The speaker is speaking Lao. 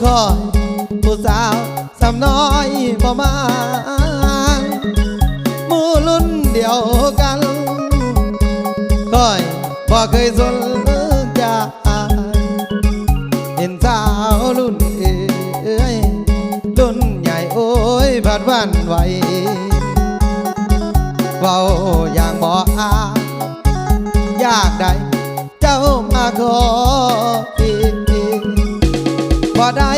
ຂ້ອຍຜູ້ສາວສ່ຳນ້ອຍບໍ່ມາງ ໝູ່ລຸ້ນດຽວກັນ ຂ້ອຍບໍ່ເຄີຍສົນໃຈ ເຫັນສາວລຸ້ນເອີຍ ລຸ້ນໃຫຍ່ໂອ້ຍພັດຫວັ່ນໄຫວ ເວົ້າຢ່າງບໍ່ອາຍ ຢາກໄດ້ ເຈົ້າມາຂໍ ບໍ່ໄດ້